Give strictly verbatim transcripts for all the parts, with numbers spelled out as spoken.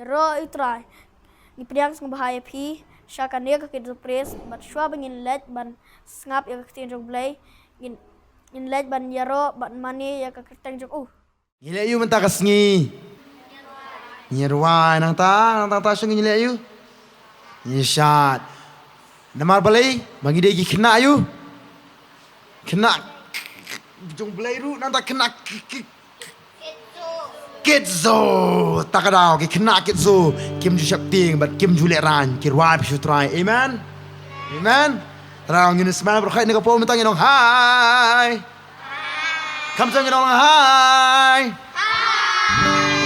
Ïaroh ïa u Trai. Ngi pdiang sngewbha ïa phi sha kane ka Kids Praise, bad shuwa ba ngin leit ban sngap ïa ka ktien jong U Blei, ngin, ngin leit ban ïaroh bad mane ïa ka kyrteng jong u. Ngi leh aïu mynta ka sngi? Ngi rwai. Nangta, nangta, nangta shu ngi leh aïu? Ngi shad. Namar balei? Ba ngi dei ki khynnah aïu? Khynnah jong U Blei ruh, nangta khynnah ki, ki, Kids Zoo. Ta ka daw, ki khynnah Kids Zoo kim ju sheptieng bad kim ju lehraiñ, ki rwai pyrshah U Trai. Amen. Amen. Trai, ngin smail bad khat na ka por mynta ngin ong hai. Kham jong ngin ong hai.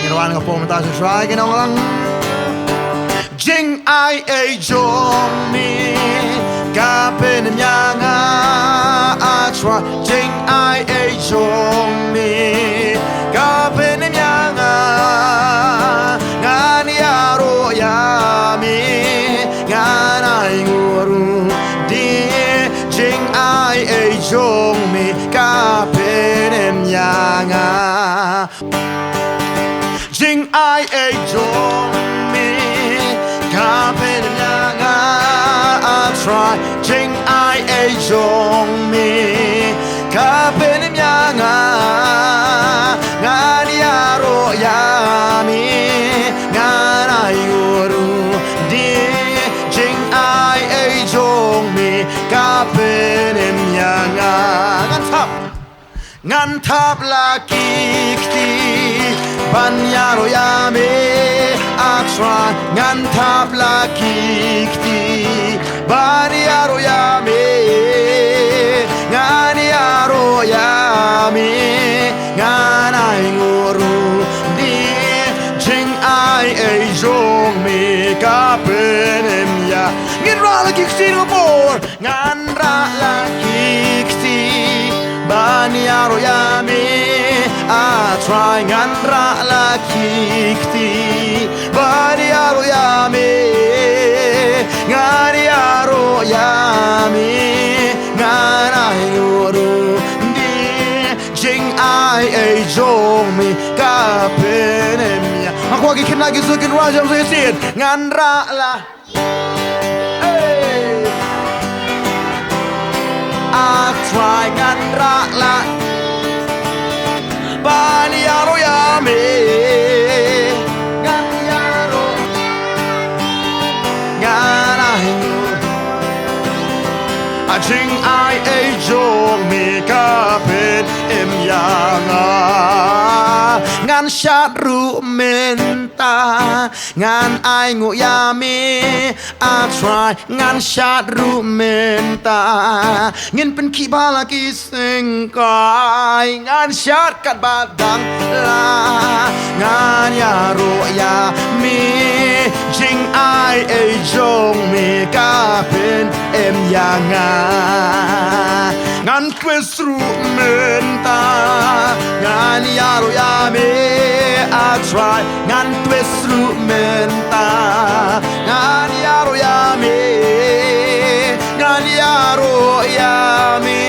Ngin wan ka por mynta shu trai ngin ong lang. Jingai ei jong me ka pynim ïa nga, ah Trai. Jingai ei jong me ka pynim ïa nga. Ngan ïaroh ïa me, ngan ainguh ruh de. Jingai ei jong me ka pynim ïa nga. Jingai ei jong me ka pynim ïa nga, ah Trai. Jingai ei jong me ka pynim ïa nga. Ngan ïaroh ïa me, ngan ainguh ruh de. Jingai ei jong me ka pynim ïa nga. Ngan thap. Ngan thap la ki kti ban ïaroh ïa me, ah Trai. Ngan thap la ki kti ban ïaroh ïa me. Ngan ïaroh ïa me, ngan ainguh ruh de. Jingai ei jong me ka pynim ïa. Ngin rah la ki kti na ka por. Ngan rah la ki kti ban ïaroh ïa me, ah Trai. Ngan rah la ki kti ban ïaroh ïa me. Ngan ïaroh ïa me, ngan ainguh ruh de. Jingai ei jong me ka pynim ïa. Nga kwah ki khynnah ki Zoo kin rah jam shisien. Ngan rah la. Hey. Ah Trai, ngan rah la ban ïaroh ïa me. Ngan ïaroh, ngan ainguh. Ah, jingai ei jong me ka pynim ïa nga. Ngan shad ruh mynta. Ngan ainguh ïa me, ah Trai, ngan shad ruh mynta. Ngin pynkhih bha la ki syngkai, ngan shad katba dang la. Ngan ïaroh ïa me, jingai ei jong me ka pynim ïa nga. Ngan twist ruh mynta, ngan ïaroh ïa me, ah Trai. Ngan twist ruh mynta, ngan ïaroh ïa me, ngan ïaroh ïa me,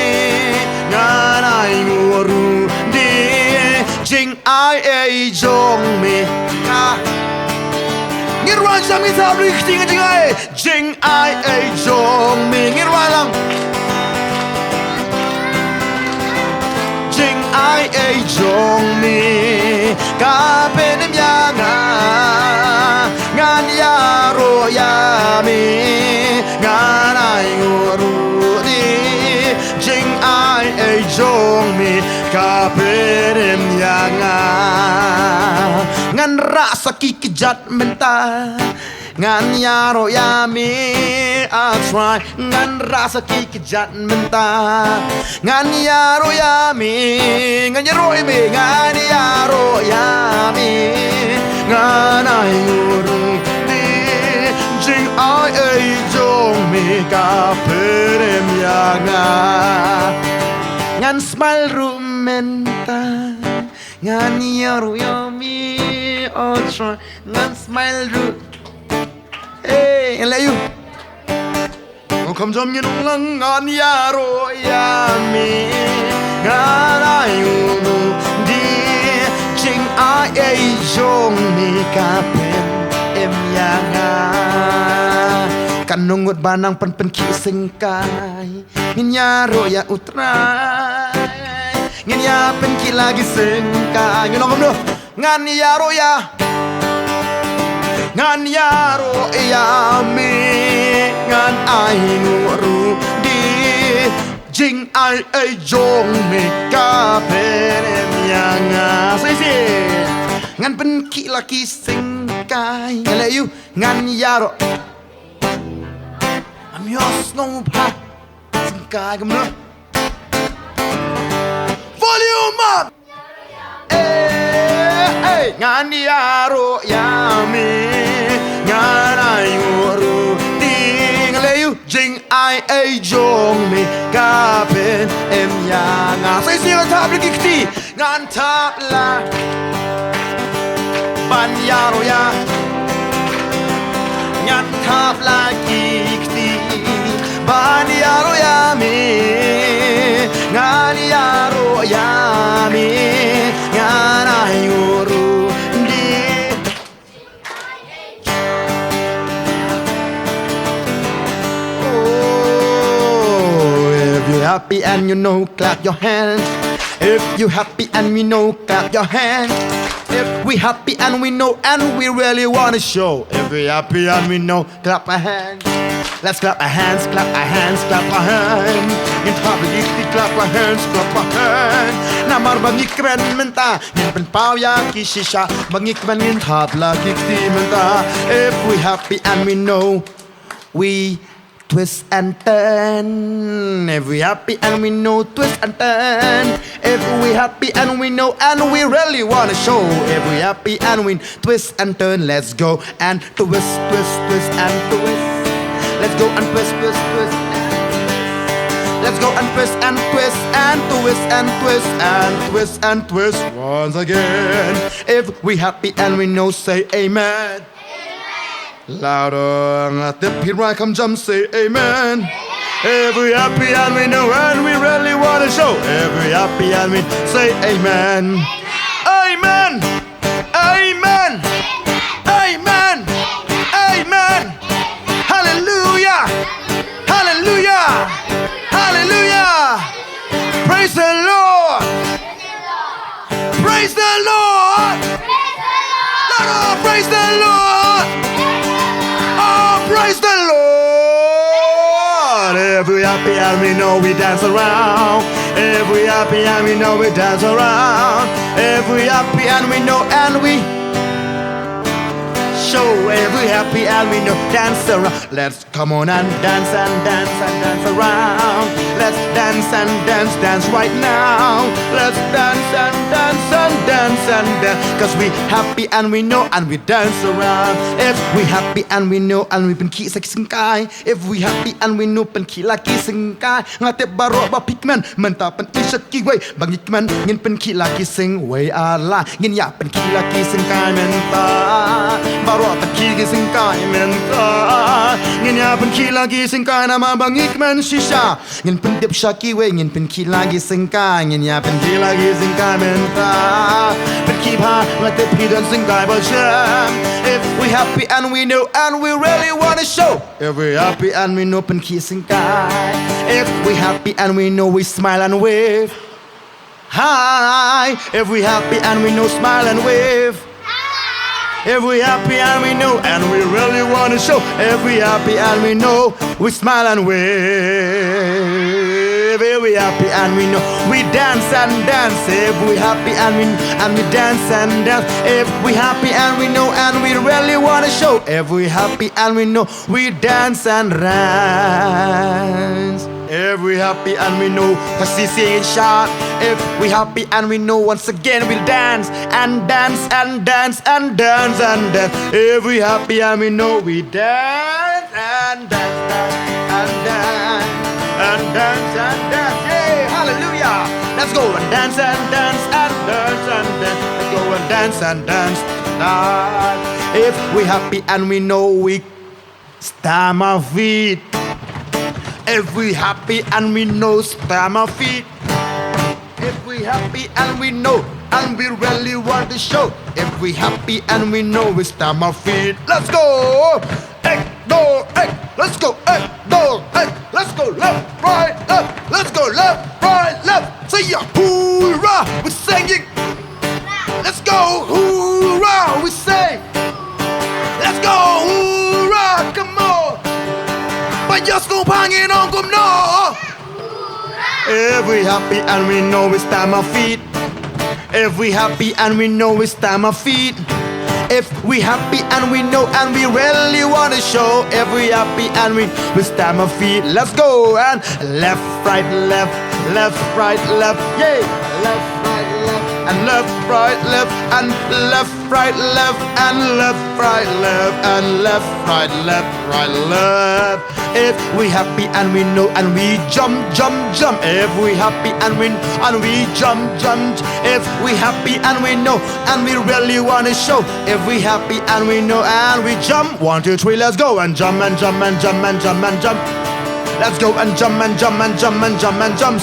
ngan ainguh ruh de. Jingai ei jong me ka. Ngin rwai jam, ngin thap la ki kti, ngan jingai. Jingai ei jong me, ngin rwai lang. Jingai ei jong me ka pynim ïa nga. Ngan ïaroh ïa me, ngan ainguh ruh de. Jingai ei jong me ka pynim ïa nga. Ngan rah sa ki kjat mynta. Ngan ïaroh ïa me, ah Trai. Ngan rah sa ki kjat mynta. Ngan ïaroh ïa me, ngan ïaroh ïa me, ngan ïaroh ïa me. Ngan ainguh ruh de, jingai ei jong me ka pynim ïa nga. Ngan smile ruh mynta. Ngan ïaroh ïa me, oh Trai. Ngan smile ruh. Hey, ngan leh aïu? Ong kham jam, ngin ong lang. Ngan ïaroh ïa me, ngan ainguh ruh de. Jingai ei jong me ka pyn ïa nga. Katno ngut ba nang pynpynkhih syngkai, ngin ïaroh ïa U Trai. Ngin ïa pynkhih la ki syngkai. Ngin ong kumno? Ngan ïaroh ïa, ngan ïaroh ïa me, ngan ainguh ruh de. Jingai ei jong me ka pynrem ïa nga. Sa shisien. Ngan pynkhih la ki syngkai. Nga leh ïa u, ngan ïaroh. Am yos ngong u bha. Syngkai kumno? Volume up. Eh, eh, ngan ïaroh ïa me, ngan ainguh ruh de. Nga leh ïa u, jingai ei jong me ka pynrem ïa nga. Sa shisien, ngan thap la ki kti, ngan thap la ban ïaroh ïa, ngan thap la ki kti ban ïaroh ïa me, ngan ïaroh ïa me, ngan ainguh ruh de. Oh, if you happy and you know, clap your hands. If you happy and we know, clap your hands. If we happy and we know, and we really wanna show. If we happy and we know, clap our hands. Let's clap our hands, clap our hands, clap our hands. Ngin thap la ki kti, clap our hands, clap our hands. Namar ba ngi kmen mynta, ngin pynpaw ïa ki shisha. Ba ngi kmen, ngin thap la ki kti mynta. If we happy and we know, we twist and turn. If we happy and we know, twist and turn. If we happy and we know, and we really wanna show. If we happy and we twist and turn, let's go and twist, twist, twist and twist. Let's go and twist, twist, twist and twist. Let's go and twist and twist and twist and twist and twist and twist once again. If we happy and we know, say amen. Louder, nga tip phi rwai kham jam, say amen. If we happy and we know and we really wanna show. If we happy and we say amen. Amen. Amen. Amen. Amen. Hallelujah. Hallelujah. Hallelujah. Praise the Lord. Praise the Lord. Louder, praise the Lord. Oh, praise the Lord. If we happy and we know, we dance around. If we happy and we know, we dance around. If we happy and we know and we show. If we happy and we know, dance around. Let's come on and dance and dance and dance around. Let's dance and dance, dance right now. Let's dance and dance and dance and dance. 'Cause we happy and we know and we dance around. If we happy and we know and we pynkhih sa ki syngkai. If we happy and we know, pynkhih la ki syngkai. Nga tip baroh ba phi kmen, mynta pynkhih sa kiwei. Ba ngi kmen, ngin pynkhih la ki syngkai ar lai. Ngin ïa pynkhih la ki syngkai mynta. Baroh pynkhih ki syngkai mynta. Ngin ïa pynkhih la ki syngkai namar ba ngi kmen shisha. Ngin pyndep sha kiwei, ngin pynkhih la ki syngkai. Ngin ïa pynkhih la ki syngkai mynta. Pynkhih bha, nga tip phi don syngkai ba shem. If we happy and we know and we really wanna show. If we happy and we know, pynkhih syngkai. If we happy and we know, we smile and wave. Hi. If we happy and we know, smile and wave. If we happy and we know and we really wanna show. If we happy and we know, we smile and wave. If we happy and we know, we dance and dance. If we happy and we and we dance and dance. If we happy and we know and we really wanna show. If we happy and we know, we dance and dance. If we happy and we know, kasi sing it sharp. If we happy and we know, once again we'll dance and dance and dance and dance and dance. If we happy and we know, we dance and dance, dance and dance and dance and dance. Yay! Hallelujah! Let's go and dance and dance and dance and dance. Let's go and dance and dance. Dance. If we happy and we know, we stamp our feet. If we happy and we know, stamp our feet. If we happy and we know, And we really want to show if we happy and we know we stamp our feet. Let's go! Ek, do, ek, let's go! Ek, do, ek, let's go! Left, right, left, let's go! Left, right, left! Say yeah, hoorah! We're singing! Let's go! Hoorah! We say! Let's go! Hoorah! Come on! But just go banging on, come on! If we happy and we know we stamp our feet. If we happy and we know we stamp our feet. If we happy and we know and we really wanna show. If we happy and we, we stamp our feet. Let's go and left, right, left, left, right, left. Yay! Left, right, left, and left, right, left, and left, right, left, and left, right, left, and left, right, left, right, left. If we happy and we know and we jump, jump, jump. If we happy and we and we jump, jump. If we happy and we know and we really wanna show. If we happy and we know and we jump. One, two, three, let's go and jump and jump and jump and jump and jump. Let's go and jump and jump and jump and jump and jump.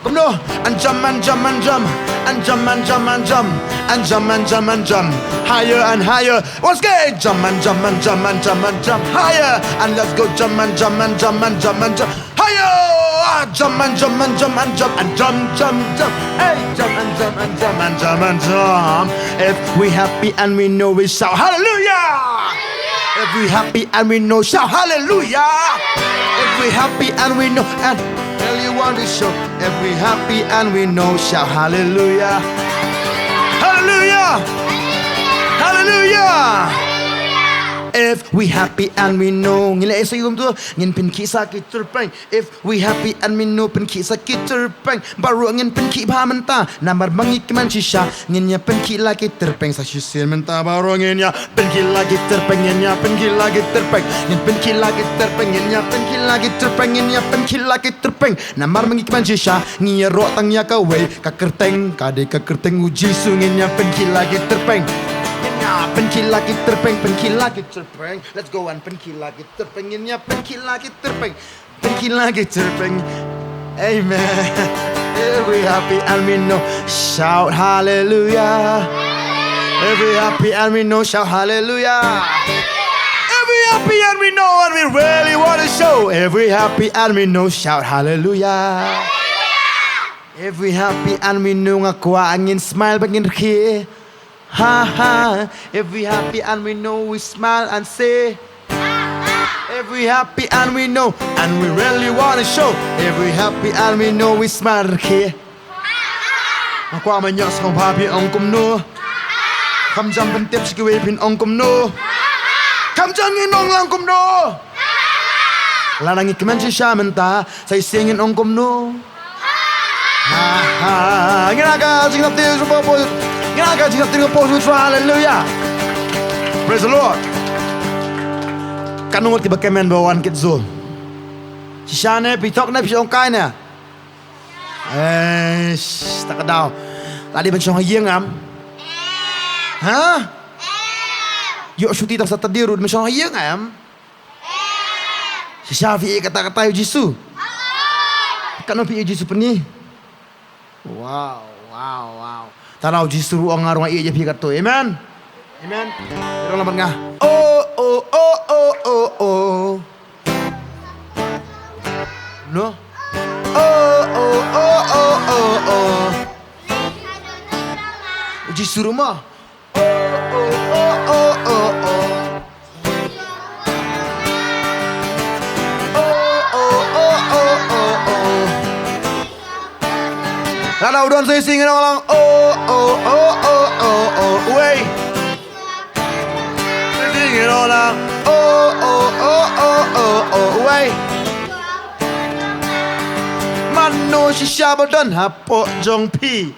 Come on, and jump and jump and jump and jump and jump and jump and jump and jump and jump higher and higher. Once again, jump and jump and jump and jump and jump higher. And let's go, jump and jump and jump and jump and jump higher. Ah, jump and jump and jump and jump and jump, jump, jump. Hey, jump and jump and jump and jump and jump. If we happy and we know, we shout hallelujah. If we happy and we know, shout hallelujah. If we happy and we know and tell you want to show. If we happy and we know, shout hallelujah. Hallelujah. Hallelujah. If we happy and we know, ngin leh sa kum tu, ngin pynkhih sa ki tyrpeng. If we happy and we know, pynkhih sa ki tyrpeng. Baroh ngin pynkhih bha mynta, namar ba ngi kmen shisha. Ngin ïa pynkhih la ki tyrpeng sa shisien mynta, baroh ngin ïa pynkhih la ki tyrpeng, ngin ïa pynkhih la ki tyrpeng, ngin pynkhih la ki tyrpeng, ngin ïa pynkhih la ki tyrpeng, ngin ïa pynkhih la ki tyrpeng. Namar ba ngi kmen shisha, ngi ïaroh tang ïa kawei ka kyrteng, ka dei ka kyrteng u Jisu. Ngin ïa pynkhih la ki tyrpeng, ngin ïa pynkhih la ki tyrpeng, pynkhih la ki tyrpeng. Let's go and pynkhih la ki tyrpeng, ngin ïa pynkhih la ki tyrpeng, pynkhih la ki tyrpeng. Amen. If we happy and we know, shout hallelujah. If we happy and we know, shout hallelujah. If we happy and we know and we really wanna show. If we happy and we know, shout hallelujah. If we happy and we know, nga kwah ngin smile bad ngin rkhie. Ha ha. If we happy and we know, we smile and say. If we happy and we know, and we really wanna show. If we happy and we know, we smile rkhie. Nga kwah ban ïoh sngewbha, phi ong kumno? Kham jam ban tip sha kiwei, phin ong kumno? Kham jam, ngin ong lang kumno? Lada ngi kmen shisha mynta, sa shisien ngin ong kumno? Ha ha. Ngin ïa ka jingtip, ngin ïa ka jingtip, hallelujah. Praise the Lord. Katno ngut kiba kmen ba wan kit zoo? Shisha ne, phi thok ne, phi shongkai ne? Eish, ta ka daw. La dei ban shong ha ïing em? Ha? Ïoh shuti tang Saturday ruh ban shong ha ïing em? Shisha phi ïeit katta katta ïa u Jisu? Katno phi ïeit ïa u Jisu pyni? Wow, wow, wow. Tang u Jisu ruh u ong, nga ruh nga ïeit ïa phi katto. Amen. Amen. Ïa ong lang bad nga. Oh oh oh oh oh oh. No. Oh oh oh oh oh oh. U Jisu ruh mo. Oh oh oh oh oh oh. Oh oh oh oh oh oh. Lada u don sa shisien ngin ong lang. Oh oh oh oh oh oh. Wei. Sa shisien ngin ong lang. Oh oh oh oh oh oh. Wei. Mano shisha ba don hapoh jong phi?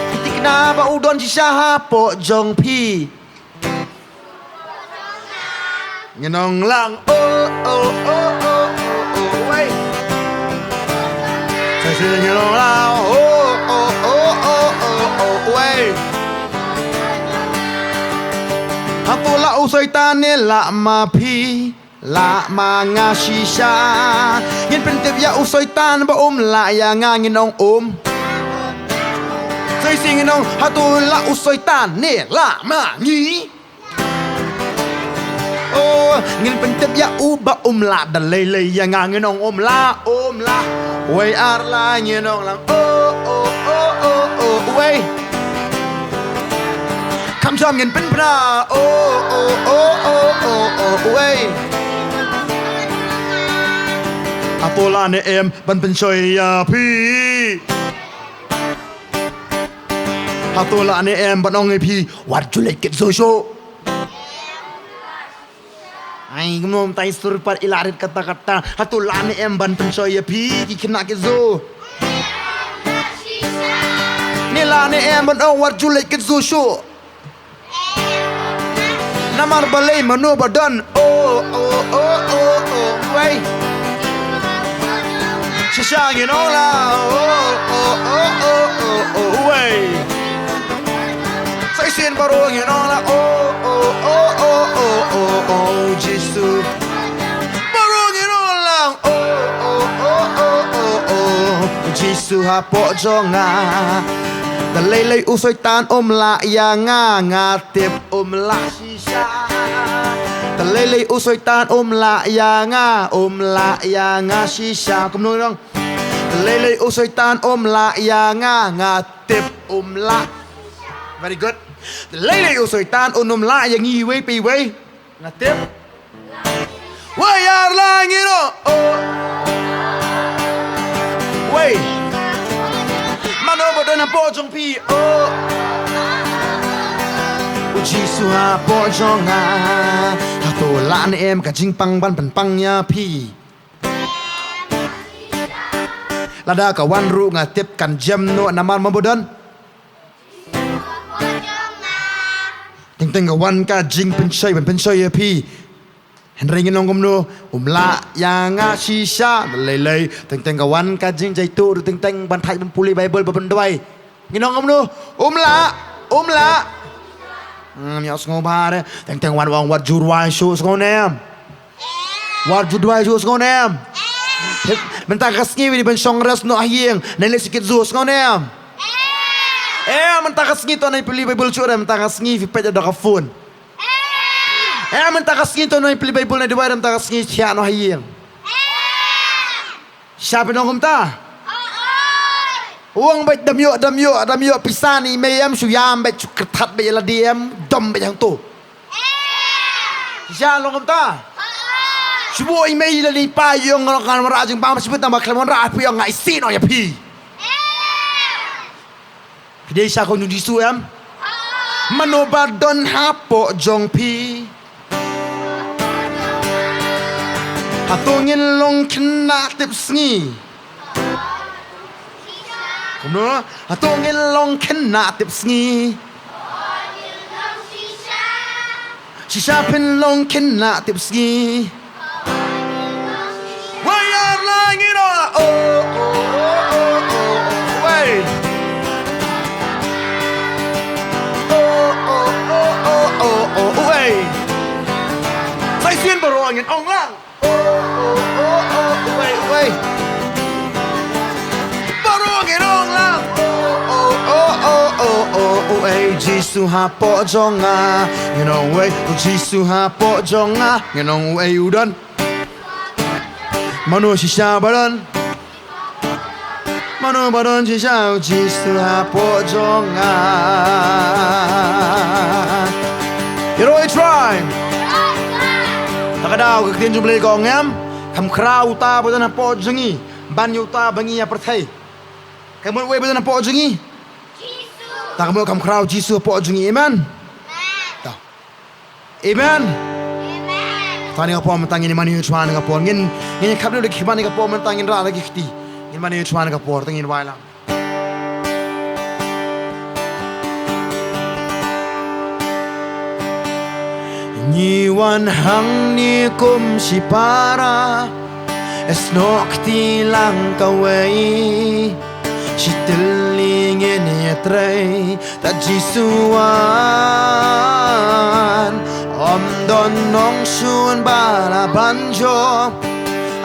Phi thikna ba u don shisha hapoh jong phi? Ngin ong lang. Oh oh oh oh oh oh. Wei. Sa shisien ngin ong lang. Oh oh oh oh oh oh. Wei. Hato lah u Soitan ne lah ma phi? Lah ma nga shisha. Ngin pyntip ïa u Soitan ba um lah ïa nga, ngin ong um. Sa shisien ngin ong, hato la u Soitan ne la ma ngi? Oh, ngin pyntip ïa u ba um lah da lei lei ïa nga, ngin ong um lah, um lah. Wei ar lai ngin ong lang, oh, oh, oh, oh, oh, wei. Kham jam ngin pynbna, oh, oh, oh, oh, oh, oh, wei. Hato lah ne em ban pynshoi ïa phi? Hato lah ne em ban ong ïa phi, wat ju leit kit zu shuh? Ai, kumno mynta i sur pat i la rit katta katta. Hato lah ne em ban pynshoi ïa phi ki khynnah kit zu? Ne lah ne em ban ong wat ju leit kit zu shuh? Namar balei, mano ba don? Oh, oh, oh, oh, oh, wei. Shisha ngin ong lang, oh, oh, oh, oh, oh, oh, wei. Sa shisien baroh ngin ong lang, oh, oh, oh, oh, oh, oh, oh, Jisu. Baroh ngin ong lang, oh, oh, oh, oh, oh, oh, Jisu hapoh jong nga. Da lei lei u Soitan um lah ïa nga, nga tip um lah shisha. Da lei lei u Soitan um lah ïa nga, um lah ïa nga shisha. Kumno dong? Da lei lei u Soitan um lah ïa nga, nga tip um lah. Very good. Da lei lei u Soitan un um lah ïa ngi iwei pa iwei. Nga tip. Wei ar lai ngin ong, oh. Wei. Mano ba don hapoh jong phi, oh. U Jisu hapoh jong nga. Hato lah ne em ka jingpang ban pynpang ïa phi? Lada ka wan ruh nga tip kan jem noh, namar mano ba don? Teng teng ka wan ka jingpynshoi ban pynshoi ïa phi. Hynrei ngin ong kumno, um lah ïa nga shisha. Lei lei, teng teng ka wan ka jingjaituh ruh, teng teng ban thait ban pule Baibl ba ban duwai. Ngin ong kumno, um lah, um lah. Hmm, ïa sngew bha re. Teng teng wan ong wat ju duwai shuh, sngew ne em? Wat ju duwai shuh, sngew ne em? Mynta ka sngi phi dei ban shong rest noh ha ïing, ne leit sha kit zu, sngew ne em? Eh, mynta ka sngi to ne pule Baibl shuh re, mynta ka sngi phi peit da ka phone. Eh, mynta ka sngi to ne pule Baibl ne duwai re, mynta ka sngi thiah noh ha ïing. Sha phi ong kumta? Ong beit dam ïoh, dam ïoh, dam ïoh pisa ne i mei em, shu ïam beit, shu kyrthat beit ïa lade em, dom beit hangto. Sha long kumta? Shu buh i mei lane i pa ïa ong ngan wanrah jingbam, shu buh tang ba khlem wanrah phi ong nga isih noh ïa phi. Phi dei sha khun jong Jisu em? Mano ba don hapoh jong phi? Hato ngin long khynnah tip sngi? Kumno? Hato ngin long khynnah tip sngi? Shisha phin long khynnah tip sngi. Wei ar lai ngin ong, oh, oh, oh, oh, oh, wei. Oh, oh, oh, oh, oh, oh, wei. Sa shisien baroh ngin ong lang. Oh, oh, oh, oh, wei, wei. Baroh ngin ong lang. Oh, oh, oh, oh, oh, oh, wei. Jisu hapoh jong nga. Ngin ong wei. Oh, Jisu hapoh jong nga. Ngin ong wei u don. Mano shisha ba don? Mano ba don shisha u Jisu hapoh jong nga. Ïaroh, try. Ta ka daw ka ktien jong U Blei ka ong em, kham khraw uta ba don hapoh jong ngi ban ïa uta ba ngi ïa pyrthei. Ka mut wei ba don hapoh jong ngi? Ta ka mut kham khraw Jisu hapoh jong ngi. Amen. Ta. Amen. Tang ïa ka por mynta ngin ïa mane ïa u Trai ha ka por. Ngin, ngin ïa khapngiah da ki khmat ïa ka por mynta, ngin rah da ki kti. Ngin mane ïa u Trai ha ka por, tang ngin wai lang. Ngi wan hangne kum shipara, snoh kti lang kawei. Shi tylli ngin ïatrei, ta Jisu wan. Ym don nongshun ba lah ban jop,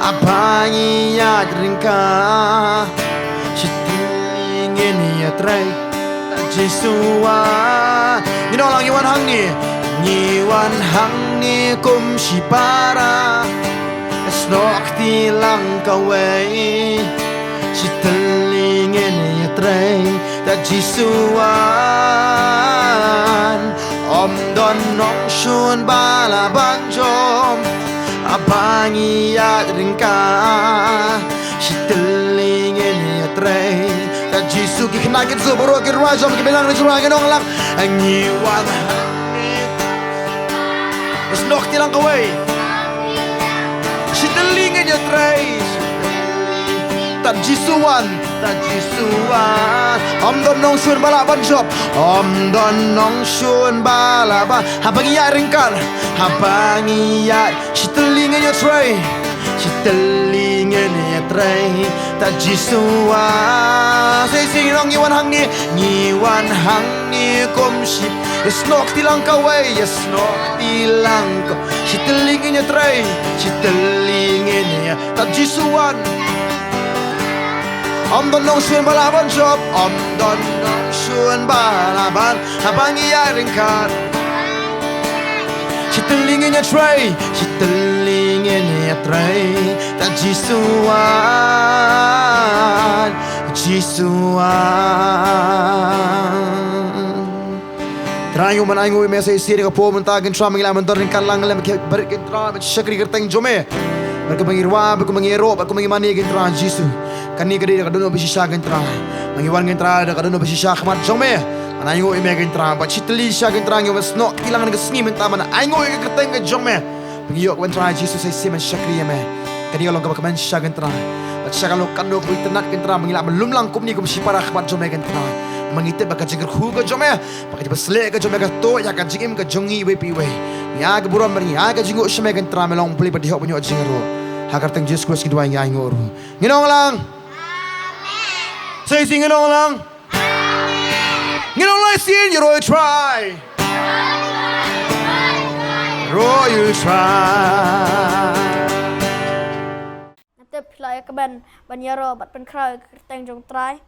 haba ngi ïaid ryngkat. Shi tylli ngin ïatrei, Jisu wan. Ngi ong lang, ngi wan hangne. Ngi wan hangne kum shipara. Snoh kti lang kawei. Shi tylli ngin ïatrei. Tad Jisu wan. Ym don nongshun ba lah ban jop. Haba ngi ïaid ryngkat. Shi tylli ngin ïatrei. Tad Jisu, ki khynnah ki tsu baroh ki rwai jong ki bilang ri jong ngi ong lang. Ngi wan. Snoh kti lang kawei. Shi tylli ngin ïatrei. Tad Jisu wan. Tad Jisu wan. Ym don nongshun ba lah ban jop. Ym don nongshun ba lah ban. Haba ngi ïaid ryngkat. Haba ngi ïaid. Shi tylli ngin ïatrei. Shi tylli ngin ïatrei. Tad Jisu wan. Sa shisien ngi ong, ngi wan hangne. Ngi wan hangne kum shi. Snoh kti lang kawei. Snoh kti lang kawei. Shi tylli ngin ïatrei. Shi tylli ngin ïa. Tad Jisu wan. Ym don nongshun ba lah ban jop. Ym don nongshun ba lah ban. Haba ngi ïaid ryngkat. Shi tylli ngin ïatrei. Shi tylli ngin ïatrei. Tad Jisu wan. Jisu wan. Trai, ngi wan ainguh ïa me sa shisien ha ka por mynta, ko Trai, ma ngi lah ban don ryngkat lang lem, ki barit, ko Trai, ban shakri kyrteng jong me. Bad kumba ngi rwai, bad kumba ngi ïaroh, bad kumba ngi mane, ko Trai Jisu. Kane ka dei da ka dohnud ba shisha, ko Trai. Ma ngi wan, ko Trai, da ka dohnud ba shisha ha khmat jong me. Ban ainguh ïa me, ko Trai. Bad shi tylli shisha, ko Trai, ngi wan snoh kti lang ha kane ka sngi mynta ban ainguh ïa ka kyrteng ka jong me. Ba ngi ïoh, ko Trai Jisu, sa shisien ban shakri ïa me. Kane ka long kaba kmen shisha, ko Trai. Bad shisha ka long kano kaba itynnad, ko Trai, ba ngi lah ban lum lang kumne kum shipara ha khmat jong me, ko Trai. Ma ngi tip ba ka jingkyrkhu ka jong me. Ba ka jingbasleh ka jong me ka tuh ïa ka jingim ka jong ngi iwei pa iwei. Ngi ai ka burom bad ngi ai ka jingïaroh sha me, ko Trai, me long U Blei ba dei hok ban ïoh jingïaroh. Ha ka kyrteng Jisu Khrist ngi duwai, ngi ainguh ruh. Ngin ong lang. Sa shisien ngin ong lang. Ngin ong lang shisien, ïaroh ïa U Trai. Ïaroh ïa U Trai. Nga tip phi la ïa kmen ban ïaroh bad pynkhraw ïa ka kyrteng jong U Trai.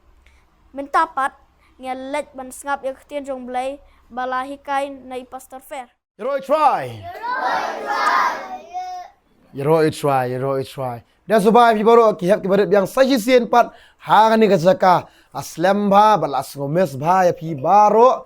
Mynta pat ngi ïa leit ban sngap ïa ka ktien jong U Blei ba la hikai na i Pastor Fer. Ïaroh ïa U Trai. Ïaroh ïa U Trai, ïaroh ïa U Trai. Da sngewbha ïa phi baroh ki hep ki barit biang sa shisien pat ha kane ka jaka. Ka slem bha bad la sngewmes bha ïa phi baroh.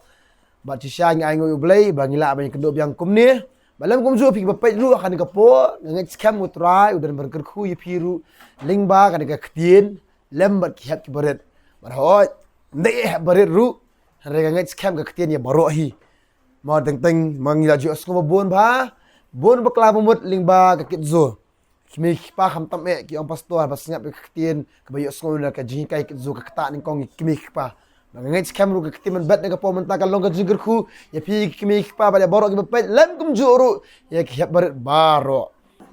Bad shisha ngi ainguh ïa U Blei ba ngi lah ban ïakynduh biang kumne. Bad lem kumjuh phi kiba peit ruh ha kane ka por, nga ngeit skhem U Trai u don ban kyrkhu ïa phi ruh lyngba kane ka ktien lem bad ki hep ki barit. Bad hooid, ym dei hep barit ruh, hynrei nga ngeit skhem ka ktien ïa baroh hi. Mo teng teng ma ngi la ju ïohsngew ba bun bha, bun bakla ba mut lyngba ka kit zoo. Ki kmie ki kpa khamtam eh ki ong pastor ba sngap ïa ka ktien kaba ïohsngew na ka jinghikai kit zoo ka ktah nyngkong ïa ki kmie ki kpa. Ba nga ngeit skhem ruh ka ktien ban bet na ka por mynta ka long ka jingkyrkhu ïa phi ki kmie ki kpa bad ïa baroh kiba peit lem kumjuh ruh ïa ki hep barit baroh.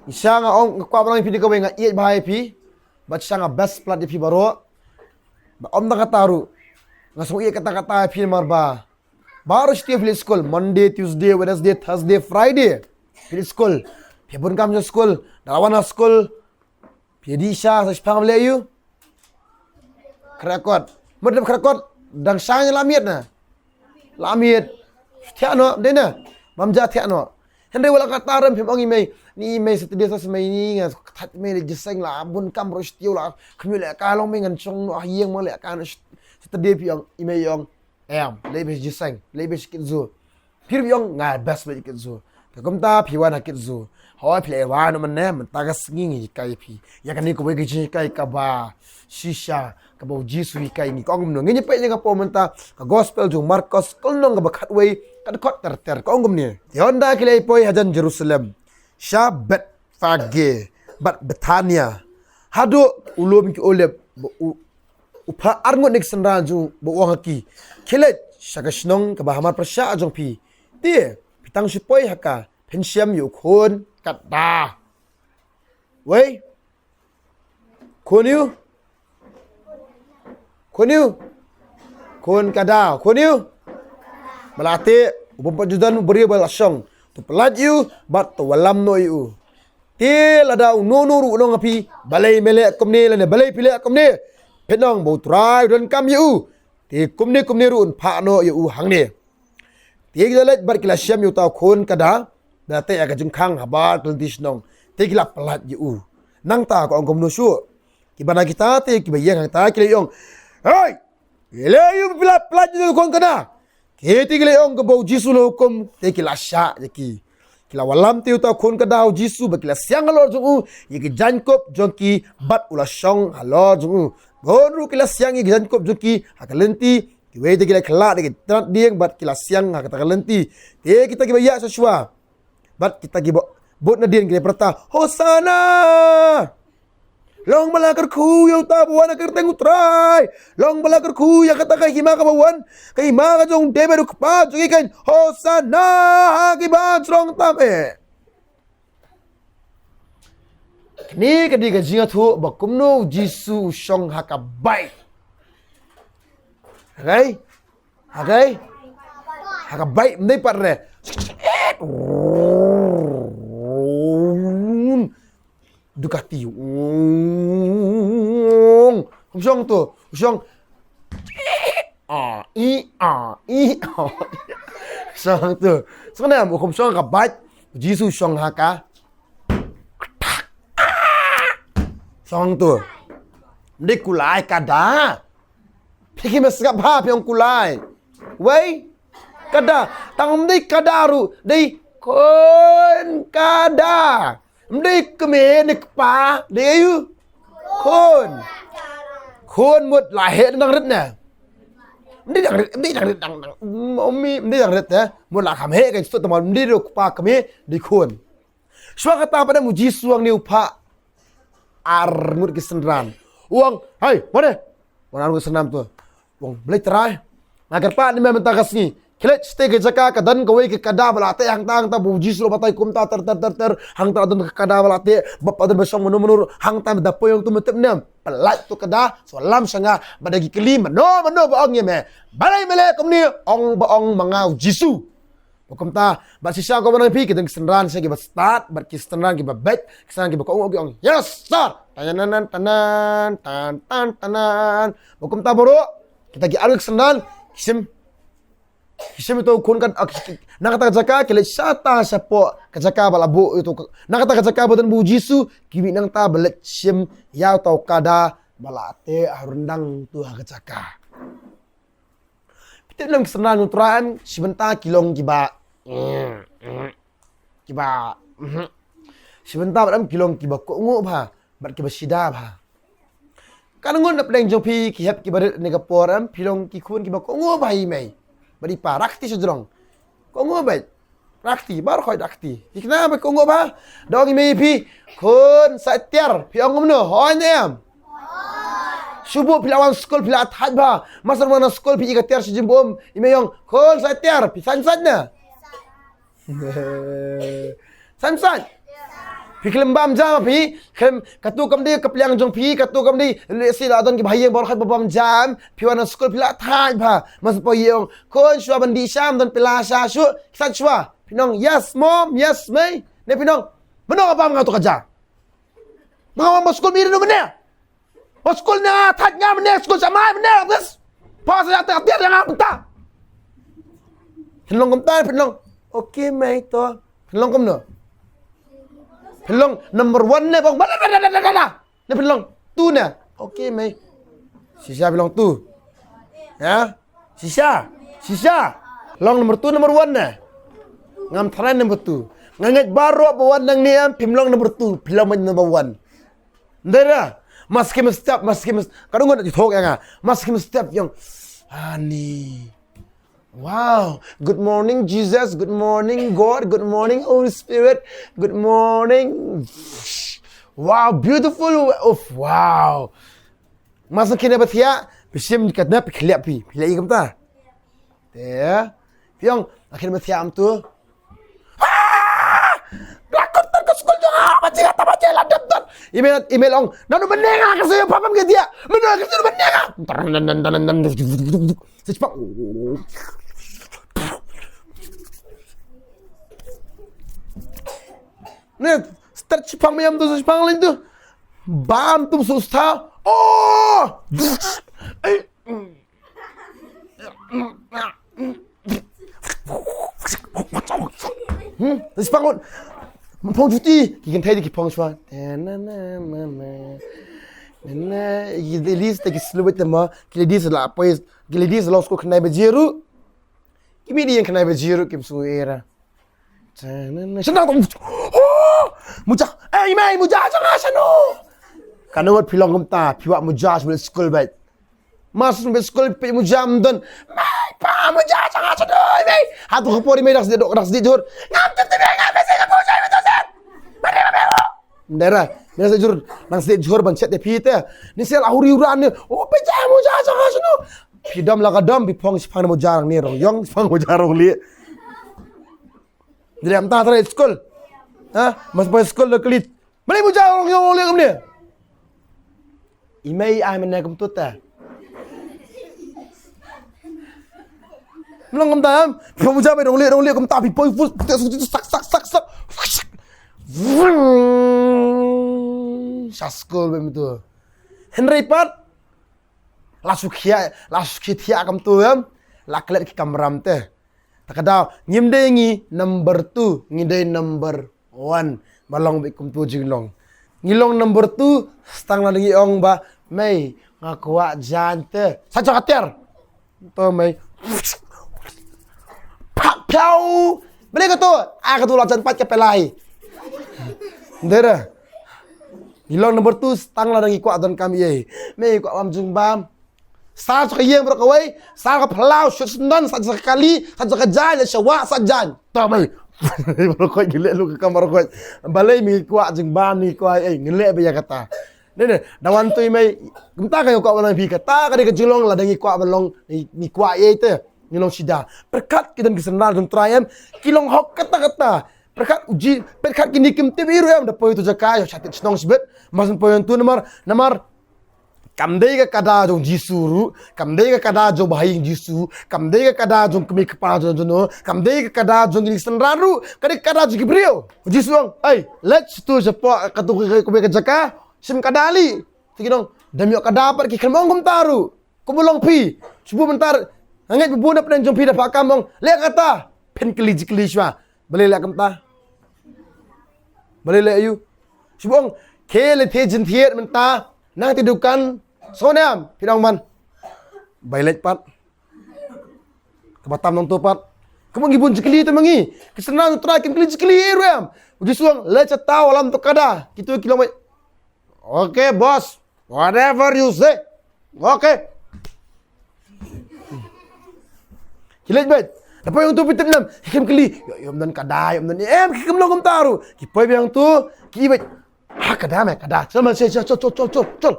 Shisha nga ong nga kwah ban ong ïa phi dei kawei, nga ïeit bha ïa phi. Bad shisha nga best plat ïa phi baroh. Ba ym tang kata ruh, nga sngew ïeit katta katta ïa phi namar ba baroh shi taïew phi leit skul, Monday, Tuesday, Wednesday, Thursday, Friday phi leit skul. Phi bun kam jong skul, da la wan na skul phi dih sha, sa shipang leh ïa u khreh kot. Mut lem khreh kot dang sha, la miet na, la miet. Thiah noh dei na, bam ja thiah noh. Hynrei wat la kata ruh phim ong ïa mei, ni ïa mei Saturday sa sa mei ni nga thait mei leit jingïaseng, la bun kam baroh shi taïew, la khmih leh ka long mei ngan shong noh ha ïing, ma leh ka noh Saturday, phi ong ïa mei, ong em, leit beit jingïaseng, leit beit kit zoo. Phi ruh phi ong nga best beit kit zoo. Te kumta phi wan ha kit zoo. Hooid phi leh wan mynne, mynta ka sngi ngi hikai ïa phi ïa kane kawei ka jinghikai kaba shisha kaba U Jisu u hikai ïa ngi. Ka ong kumno? Ngin ïa peit ïa ka por mynta, ka gospel jong u Markos, ka lynnong kaba khatwei, ka dkhot ter ter. Ka ong kumne: Te hynda ki la ïa poi hajan Jerusalem, sha Bethphage bad Bethania, haduh u lum ki Olib, ba u, u phah arngut na ki synran jong u ba u ong ha ki: Khie leit sha ka shnong kaba ha mar pyrshah jong phi. Te phi tang shu poi ha ka, phin shem ïa u khun kata. Wei, khun ïa u, khun ïa u, khun ka daw, khun ïa u ba la teh, u bym pat ju don u briew ba la shong. To pyllait ïa u bad to wallam noh ïa u. Te lada uno uno ruh u ong ha phi, balei me leh kumne lane balei phi leh kumne, phin ong ba U Trai u donkam ïa u. Te kumne kumne ruh un phah noh ïa u hangne. Te ki la leit bad ki la shem ïa uta u khun kada, da teh ïa ka jingkhang habar ka lynti shnong. Te ki la pyllait ïa u. Nangta ka ong kumno shuh. Kiba na kita te kiba ïeng hangta ki la ong, "Hei! Ïaleh ïa u ba la pyllait ïa u khun kada." Ki te ki la ong kaba u Jisu u la hukum, te ki la shah ïa ki. Ki la wallam te uta u khun kada ha u Jisu bad ki la siang halor jong u ïa ki jaiñkup jong ki bad u la shong halor jong u. Bun ruh ki la siang ïa ki jaiñkup jong ki ha ka lynti, kiwei de ki la khlad da ki tnat dieng bad ki la siang ha kata ka lynti. Te kita kiba ïaid shuwa shuwa bad kita kiba bud nadien ki la pyrta, "Hosana! Long ba la kyrkhu ïa uta ba wan ha ka kyrteng u Trai! Long ba la kyrkhu ïa kata ka hima kaba wan, ka hima ka jong u David u kpa jong ngi kan! Hosana ha ki ba jrong tam eh!" Kane ka dei ka jingïathuh ba kumno u Jisu u shong ha ka bike. Okay? Okay? Ha ka bike, ym dei pat re. Ducati. Kum shong tu, u shong. Ah, i, ah, i, ah. Shong tu. Shong ne, kum shong ka bike. Jisu shong ha ka. Shong tu. Ym dei kulai, kada. Phi ki meh sngap ha phi ong kulai. Wei. Kada. Tang ym dei kada ruh. Dei khun kada. Ym dei kmie ne kpa. Dei aïu? Khun. Khun mut la heh dang rit ne. Ym dei dang rit, ym dei dang rit dang dang. Ym, ym dei dang rit ne. Mut la kham heh kan sut tamon, ym dei ruh kpa kmie, dei khun. Shuwa kata pat u Jisu u ong ne u phah ar ngut ki synran. U ong, "Hai, wan eh." Wan ar ngut ki synran tu. U ong, "Blei Trai, nga kyrpad ïa me mynta ka sngi. Khie leit shatei ka jaka ka don kawei ka kada ba la teh hangta hangta ba u Jisu u la batai kumta ter ter ter ter. Hangta don ka kada ba la teh, ba pat don ba shong mano mano ruh hangta, me da poi ong tu me tip ne em. Pyllait tu kada, sa wallam sha nga, ba da ki kylli mano mano ba ong ïa me. Balei me leh kumne, ong ba ong ma nga u Jisu." Ba kumta, bad shisha kumba nang phi, ki don ki synran shisha kiba stad, bad ki synran kiba beit, ki synran kiba kohnguh ki ong, "Yes, sir!" Tanan, tanan, tan, tan, tanan. Ba kumta baroh, kita ki ar ngut ki synran, ki shim, ki shim ïa uto u khun ka, ah, ki, ki, na kata ka jaka, ki leit shata shapoh ka jaka ba la buh ïa uto u, na kata ka jaka ba don ba u Jisu, ki mih nangta ba leit shim ïa uto u kada ba la teh ha ryndang tu ha ka jaka. Phi tip ne em ki synran u Trai em, shi bynta ki long kiba, kiba, shi bynta bad em ki long kiba kohnguh bha, bad kiba shida bha. Katno ngut na pdeng jong phi ki hep kiba rit ne ka por em, phi long ki khun kiba kohnguh bha i mei bad i pa, rakti sha jrong. Kohnguh bha. Rakti, baroh khoit rakti. Ki kna ba kohnguh bha. Da ong i mei ïa phi, "Khun, sa tiar," phi ong kumno? Hooid ne em? Shu buh phi la wan skul phi la thait bha. Master wan skul phi i ka tiar shi jingbuh. I mei ong, "Khun, sa tiar," phi saiñ saiñ ne? Saiñ saiñ. Phi khlem bam jam phi, khlem, katu kam dei ka pliang jong phi, katu kam dei, lehse la don ki bhaïing baroh khoit ba bam jam, phi wan skul phi la thait bha. Master phi ong, "Khun, shuwa ban dih sha, don pela sha shuh," saiñ shuwa. Phin ong, "Yes, mom, yes, mei." Ne phin ong, "Mano ba nga tu ka ja? Ba nga wan ba skul mi ri no mane? Ba skul ne nga thait nga mane, skul sha mai mane, bes. Pa sa ya ta tiar nga mynta." Phin long kumta, phin long, "Okay, mei to." Phin long kumno? Phin long number one ne, bang, bala, bala, bala, bala. Ne phin long two ne. "Okay, mei." Shisha phin long two. Ya? Shisha. Shisha. Long number two, number one ne. Ngam tharai number two. Nga ngeit baroh ba wan nangne em, phim long number two, phim long number one. Ndera. Maski mestep, maski mes-, kadang ngon thok ya nga. Maski mestep yang, "Ani. Wow. Good morning, Jesus. Good morning, God. Good morning, Holy Spirit. Good morning. Wow, beautiful. Of, wow." Mas kine ba thiah, phi shim ka nep, phi khliah phi, phi leh i kumta. Te, phi ong, akhir ba thiah am tu. Ah! Blak kot tan ka skul jong nga, ba jing ta ba jela dep dep. Email, email ong, "Nanu menenga ka sayo papa ke dia. Menenga ka sayo menenga." Sa cepat. Ne, start shipang mayam tu, shipang lain tu. Bam tu susta. Oh! Eh, mm. Hmm, ta shipang ngut. Phong juti, ki kynthei de ki phong shwa. Ki ladies te ki slow beit te ma, ki ladies la poi, ki ladies la skul khyndai baje ruh. Ki mih de ïeng khyndai baje ruh kim sngew era. Shan dang tong. Oh! Muja. Eh, i mei, muja jong nga shano. Katno ngut phi long kumta, phi wad muja sha skul beit. Mas sha skul phi muja ym don. Mei, pa muja jong nga shano, i mei. Hato ka por i mei dang sdie dok, dang sdie jhur. Ngam tip tip nga mei, sa ka muja i mei to sen. Mari mei. Ndera, mei dang sdie jhur, dang sdie jhur ban chet ïa phi te. Ni sel ahuri uran ni. Oh, phi ja muja jong nga shano. Phi dom la ka dom, phi phong shipang muja rang ni rong ïong, shipang muja rong lieh. Dei mynta trai skul. Ha? Mas bai skul da klit. Balei muja rong ïong rong lieh kumne? I mei ai mynne kumta te. Mlong kumta em. Phi muja bai rong lieh rong lieh kumta phi poi fus. Sak sak sak sak. Sha skul bai mynta. Hynrei pat. La shu khia, la shu khia thiah kumta em. La klet ki kamram te. Ta ka daw, ngim dei ngi number two, ngi dei number one. Ba long beit kumtu jinglong. Ngi long number two, stang la ngi ong ba, mei, nga kwah jan te. Sa jaka ter. To mei. Pak piau. Beli ka tu, ah ka tu la jan pat ka pelai. Ndera. Ngi long number two, stang la ngi kwah don kam ye. Mei kwah bam jingbam. Sa jaka ïeng baroh kawei, sa ka phyllaw, shut sendon, sa jaka kali, sa jaka jan, sa wa, sa jan. To mei. Baroh kawei ngi leh lu ka kam baroh kawei. Balei mi kwah jingbam mi kwah ei, ngi leh ba ïa kata. Ne ne, da wan tu mei, kumta ka ïa kwah ba long phi kata, ka dei ka jinglong la da ngi kwah ba long, ngi kwah ei te, ngi long sida. Pyrkhat ki don ki synran jong Trai em, ki long hok kata kata. Pyrkhat uji, pyrkhat kini kim tip i ruh em, da poi tu jaka, ïa sha ti shnong shibit, mas poi tu namar, namar, Kam dei ka kada jong Jisu ruh, kam dei ka kada jong ba ha ïing Jisu, kam dei ka kada jong kmie kpa jong jong no, kam dei ka kada jong ki synran ruh, ka dei ka kada jong ki briew. Jisu ong, "Ai, leit shatu shapoh katu ka, ka, ka jaka, shim kada lei." Te ki ong, "Dang ïoh kada pat ki khlem ong kumta ruh. Kumba long phi, shu buh mynta, nga ngeit ba bun na pdeng jong phi da phah kam ong, leh kata, phin kylli jingkylli shuwa." Balei leh kumta? Balei leh aïu? Shu ong, khie leh thied jingthied mynta, nang ti dukan, sngewniam, phi dang man. Bai leit pat. Kaba tam nangtu pat. Kumba ngi bun jingkylli te ma ngi. Ki synran u Trai kim kylli jingkylli ei ruh em. U Jisu ong, leit sha taw, wallam tu kada. Kitu ki long beit. Okay, boss. Whatever you say. Okay. Ki leit beit. Da poi hangtu phi tip nam. Ki khlem kylli. Ïoh, ïoh, ym don kada, ïoh, ym don em, ki khlem long kumta ruh. Ki poi beit hangtu, ki beit. Ah, kada me, kada. Chal man, chal, chal, chal.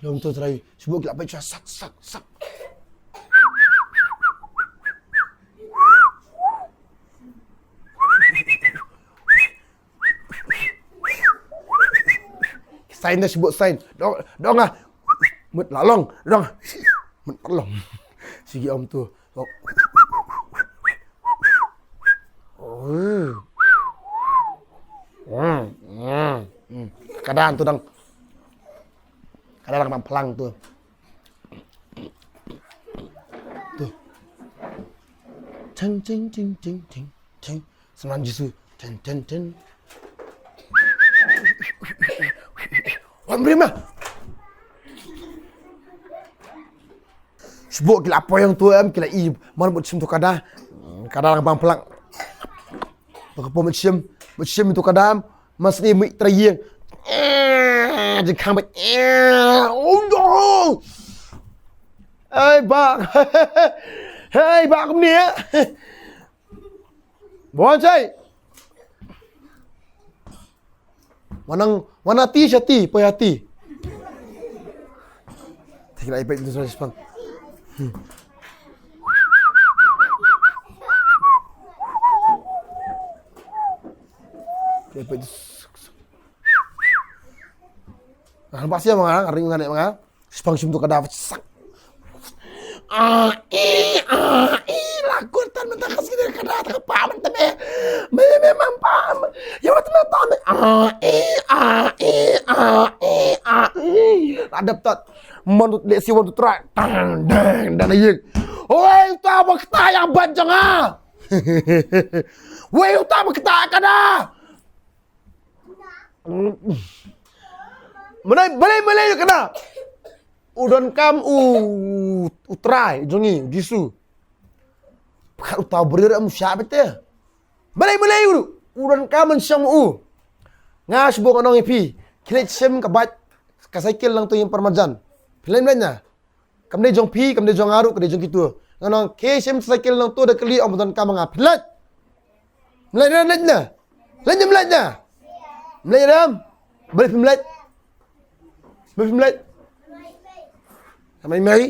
Long tu Trai. Shu buh ki la peit sak, sak, sak. Sign da shu buh sign. Dong, dong ah. Mut la long, dong. Mut la long. Sigi om tu. Oh. Hmm. Hmm. Hmm. Ka dang tu dang. Ka dang bam phlang tu. Tu. Ching, ching, ching, ching, ching, ching. Synran Jisu. Ten, ten, ten. Wan bri ma. Shu buh ki la poi hangtu em, ki la i man bad shim tu kada. Kada lang bang plak. Bad ka pom shim, bad shim tu kada em. Mas ni mih trai ïing. Eh, jingkhang bad. Eh, oh no. Hey, bak. Hey, bak, kumne. Bon, chai. Wanang, wan ati, shati, poi ati. Tik lai pek tu sa spang. Hmm. Lai pek tu. Nah, nampak siapa, Mang? Ring ngan, Mang? Spang shim tu kada, sak. Ah, eh, ah, eh, la kut tan mynta ka sini kada, ta ka pa mynta me. Me, me, mam pa. Ya, wat me ta me. Ah, eh, ah, eh, ah, eh, ah, eh. La dep tot. Man tu leh siwan tu trai. Tang, dang, dang, na yek. Wei, uta ba kata ïa ka bat jong nga. Wei, uta ba kata ka da. Balei, balei, balei ka da. U donkam u, u Trai jong ngi, u Jisu. Pynban uta u briew em u shah beit te. Balei, balei u, u donkam ban shong u. Nga shu buh ngan ong ïa phi. Khie leit shim ka bike, ka cycle nangto ïing parmarjan. Phi leit, leit na. Kam dei jong phi, kam dei jong nga ruh, ka dei jong kito. Ngan ong khie shim cycle nangto da kali ong ba donkam nga. Phi leit. Mleit re, leit na. Leit na, mleit na. Mleit re. Balei phim leit? Balei phim leit? Sa mei mei.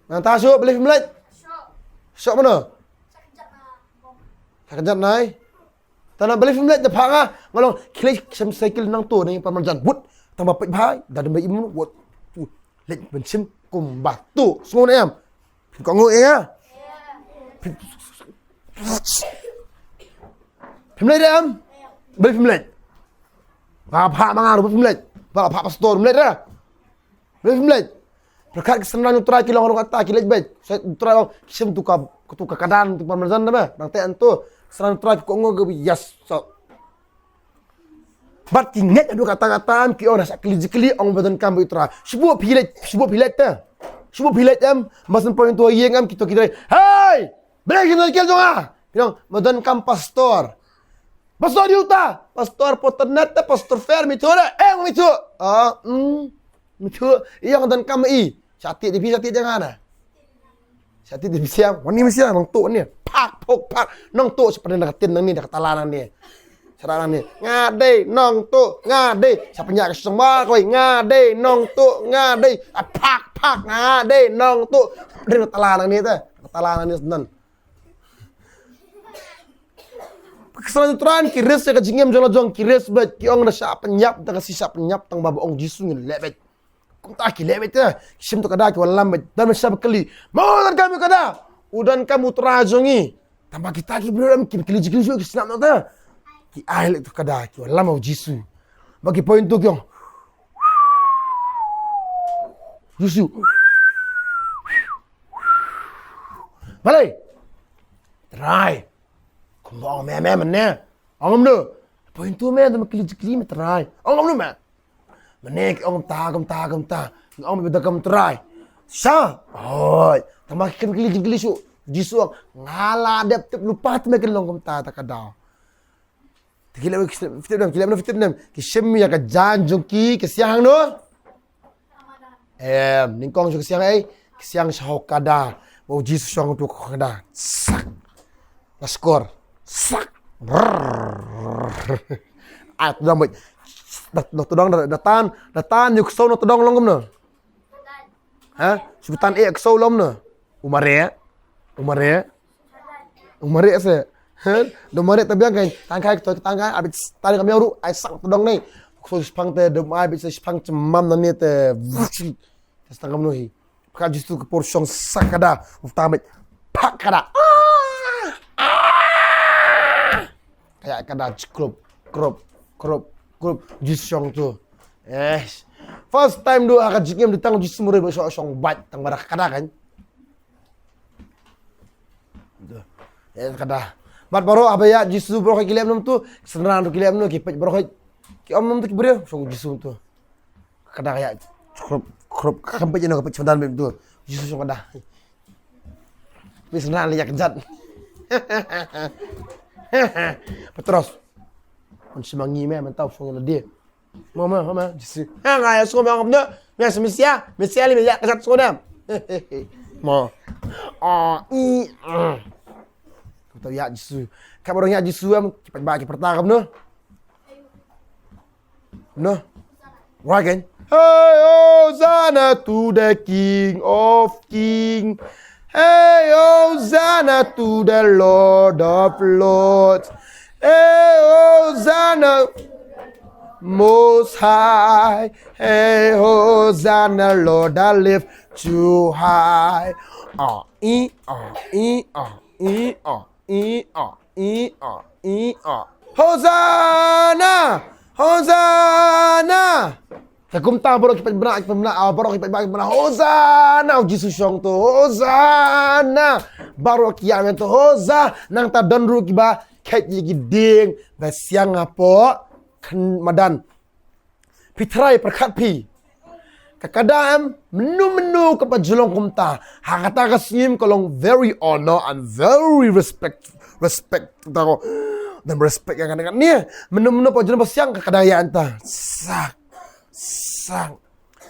Nangta shuh, balei phim leit? Shuh mano? Sa kjat nai. Tang na balei phim leit, da phah nga. Nga long khie leit shim cycle nangto na ïing parmarjan. But tang ba peit bha, da dei ba im wat. Leit ban shim kumba to. Sngew ne em? Phin kohnguh ïa nga. Phim leit re em? Balei phim leit? Ba phah ma nga ruh phim leit. Ba phah pastor, phim leit re. Balei phim leit? Pyrkhat ki synran u Trai ki long ruh kata, ki leit beit. Sa u Trai long, ki shim tu ka, tu ka kadan, tu parmarjan da ba. Nangta ynto synran u Trai ki kohnguh ka, yes. So, bad ki ngeit haduh katta katta, em, ki ong da shah kylli jingkylli, ong ba donkam bad u Trai. Shu buh phi leit, shu buh phi leit te. Shu buh phi leit em, ba shen poi ynto ïing em, kito ki Trai. Hei! Balei ki cycle jong nga? Ki ong ba donkam pastor. Pastor ïa uta, pastor Poternet te, pastor Fer, mi tu da, eh, mi tu. Ah, hmm. Mi tu, ïa nga donkam i. Shah tied ïa phi, shah tied ïa nga na. Shah tied ïa phi siang, wan ni mi siang, nangto ni. Phak, phok, phak. Nangto, sa pynïap da ka tin nangne, da ka tala nangne. Sa da nangne. Nga dei, nangto, nga dei. Sa pynïap ka shisha ba kawei, nga dei, nangto, nga dei. Ah, phak, phak, nga dei, nangto. Sa pynïap da ka tala nangne te. Ka tala nangne sdang. Ki synran u Trai ki risk ïa ka jingim jong la jong, ki risk beit, ki ong da shah pynïap, da ka shi shah pynïap tang ba ba ong Jisu ngin leh beit. Kumta ki leh beit te, ki shim tu ka da ki wallam beit, don ba shah ba kylli. Ma u donkam u ka da? U donkam u Trai jong ngi. Tang ba kita ki briew em kim kylli jingkylli shuh, ki sngap noh te. Ki ai leh tu ka da ki wallam u Jisu. Ba ki poi ynto ki ong. Jisu. Balei? Trai. Kumba ong me, me, mynne. Ong kumno? Poi ynto me, to me kylli jingkylli me Trai. Ong kumno me? Mynne ki ong kumta, kumta, kumta. Nga ong me ba donkam Trai. Sha. Oi. Tang ba ki kylli jingkylli shuh. Jisu ong, nga la dep tip lypa te me kin long kumta ta ka daw. Te ki leh, ki leh, ki leh, ki leh, ki leh, ki shim ïa ka jaiñ jong ki, ki siang hangno? Em, nyngkong shu ki siang ei, ki siang sha u kada. Ba u Jisu shong tu ka kada. Sak. Ka skor. Sak. Brrr. Ai, tu dang baik. Da, da, tu dang da, da tan, da tan ïa u ksew na tu dang long kumno? Ha? Shu tan ïa u ksew long kumno? U mareh. U mareh. U mareh se. Hen, da mareh te biang kan, tang kai, to tang kai, abit tang ka miaw ruh, ai sak tu dong nei. Ko shipang te, da mai bit shipang cemam na ni te. Te setengah menu hi. Paka Jisu ka por shong sak kada, ufta mai. Pak kada. Ah! Ah! Kayak kada cekrup, krup, krup, krup. Jisu shong tu. Eh. First time du ha ka jingim di tang Jisu muroi ba shong, shong bat tang bara kada kan. Tuh. Ya, kada. Bad baroh haba ïa Jisu baroh ki lem num tu, ki synran tu ki lem num, ki peit baroh ki om num tu ki briew, shong Jisu tu. Kada ïa, krup, krup, kam peit ïa no, ka peit symdan bem tu. Jisu shong kada. Peit synran ïa kejat. Petros. Mun semangi me, mentau shong ïa dia. Mo, mo, mo, mo, Jisu. Ha, nga ïa sngewbha ngam ne. Me ïa Mesia, Mesia lei me ïa ka jat sngewbha. Mo. Ah, i, ah. Kumta ïa Jisu. Ka ba dang ïa Jisu em, ki pat ba ki pyrta kam ne. Ne. Wah kan. Hey, Hosanna to the King of Kings. Hey, Hosanna to the Lord of Lords. Hey, Hosanna Most High. Hey, Hosanna, Lord, I lift you high. Ah, i, ah, i, ah, i, ah, i, ah, i, ah, i, ah. Hosanna! Hosanna! Te kumta baroh ki paidbah, ki paidbah, ah, baroh ki paidbah, ki paidbah, "Hosanna, u Jisu shong to, Hosanna." Baroh ki ïa ong to, "Hosanna." Nangta don ruh kiba khet ïa ki dieng ba siang hapoh khyndai madan. Phi trai pyrkhat phi. Ka kada em, mynno mynno kaba ju long kumta. Ha kata ka sngi ka long very honor and very respect, respect. Kata ko, dan respect ïa kane kane. Mynno mynno kaba ju long ba siang ka kada ïa ong ta. Sak, sak,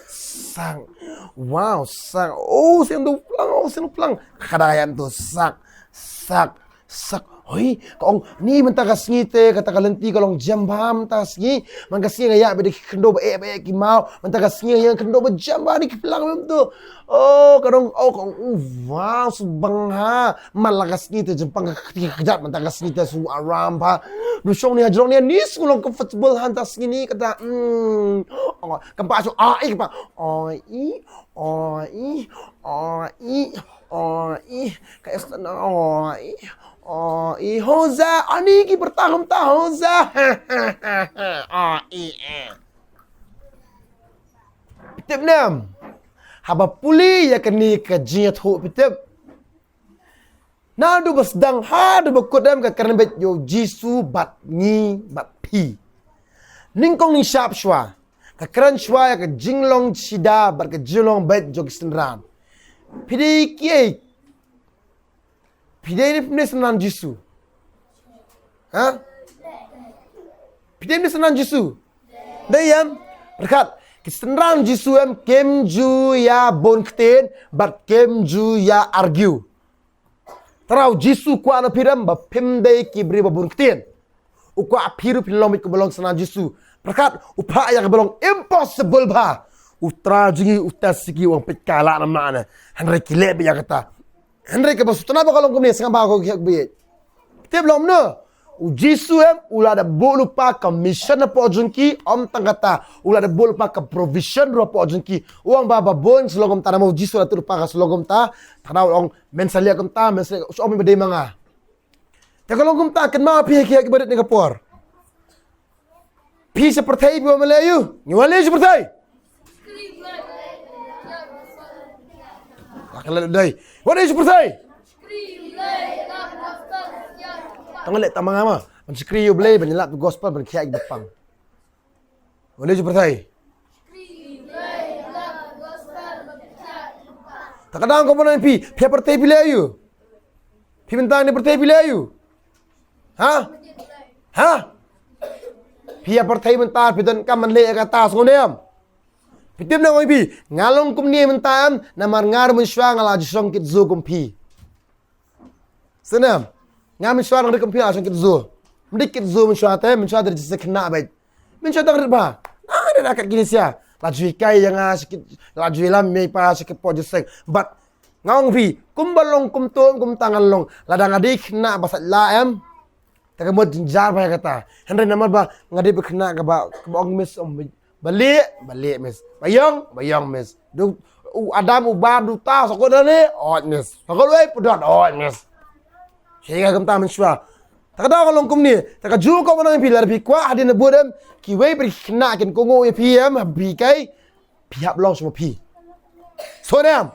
sak. Wow, sak. Oh, sien tu plang, oh, sien tu plang. Ka kada ïa ong tu sak, sak. Sak, hoi, ka ong, ni mynta ka sngi te, kata ka lynti ka long jem bha mynta ka sngi, man ka sngi nga ïa bad ki khyndew ba eh ba eh ki maw, mynta ka sngi nga ïa khyndew ba jem bha ni ki plang mem tu. Oh, ka ong, oh, ka ong, uh, wow, su bang ha, man la ka sngi te jem pang ka kjat mynta ka sngi te su aram bha. Du shong ni ha jrong ni, ni su long comfortable ha mynta sngi ni kata, hmm, oh, kam pa su, ah, i, kam pa, oh, i, oh, i, oh, i. Oh, i, ka es na, oh, i, oh, i, hoza, ani ki bertahum ta hoza. Oh, i, eh. Phi tip ne em. Haba pule ïa kane ka jingïathuh phi tip. Naduh ba sdang haduh ba kut em ka kren beit ïa u Jisu bad ngi bad phi. Nyngkong nyngshap shuwa. Ka kren shuwa ïa ka jinglong shida bad ka jinglong beit jong ki synran. Phi dei kiei? Phi dei ne phim dei synran Jisu? Ha? Phi dei ne synran Jisu? Dei em? Pyrkhat, ki synran Jisu em kim ju ïa bun ktien bad kim ju ïa argue. Trai, u Jisu u kwah na phi em ba phim dei ki briew ba bun ktien. U kwah phi ruh phin long beit kumba long synran Jisu. Pyrkhat, u phah ïa kaba long impossible bha. U Trai jong ngi u test ïa ki, u ong peit ka lah na mane. Hynrei ki leh beit ïa kata. Hynrei kaba sngewtynnat ba ka long kumne, sngap ba ka khiah beit. Tip long kumno? U Jisu em, u la da buh lypa ka mission hapoh jong ki, ym tang kata. U la da buh lypa ka provision ruh hapoh jong ki. U ong ba ba bun shu long kumta, namar u Jisu u la tip lypa ka shu long kumta. Tang da u ong, men sa leh kumta, men sa leh, shu ong ba dei ma nga. Te ka long kumta, kynmaw phi ha ki, ha kiba rit ne ka por. Phi sa pyrthei phi wan leh aïu? Ngi wan leh sha pyrthei. La ka leh dei. Wan leh sha pyrthei. Tang leh tang ma nga ma. Ban shakri ïa u Blei, ban ïalap ïa ka gospel, ban khiah ïa ki ba pang. Wan leh sha pyrthei. Ta ka dang ko ban phi, phi ha pyrthei phi leh aïu? Phi mynta ne pyrthei phi leh aïu? Ha? Ha? Phi ha pyrthei mynta phi donkam ban leh ïa kata, sngewthuh ne em? Phi tip ne em phi, nga long kumne mynta em, namar nga ruh mynshuwa nga la ju shong kit zoo kum phi. Sngewthuh ne em? Nga mynshuwa nga rit kum phi, nga la shong kit zoo. Ym dei kit zoo mynshuwa te, mynshuwa te jingkhynnah beit. Mynshuwa tang rit bha. Nga rit ha ka kynja. La ju hikai ïa nga sha kit, la ju ïalam mei pa sha kit por jingïaseng. But nga ong phi, kumba long kumto, kumta ngan long. Lada nga dei khynnah ba sait la em. Te ka mut jynjar bha ïa kata. Hynrei namar ba nga dei ba khynnah kaba, kaba ong miss, ong miss. Ba leh, ba leh miss. Ba ïong, ba ïong miss. Du, u Adam u Bar du ta, sa ko da ne, ot miss. Sa ko wei pudot, ot miss. Shisha kumta mynshuwa. Ta ka daw ka long kumne. Ta ka ju ko ban ong phi, lada phi kwah hadien ba bud em, kiwei pat ki khynnah kin kohnguh ïa phi em, ha phi kai, phi hap long shuwa phi. Sngewthuh ne em?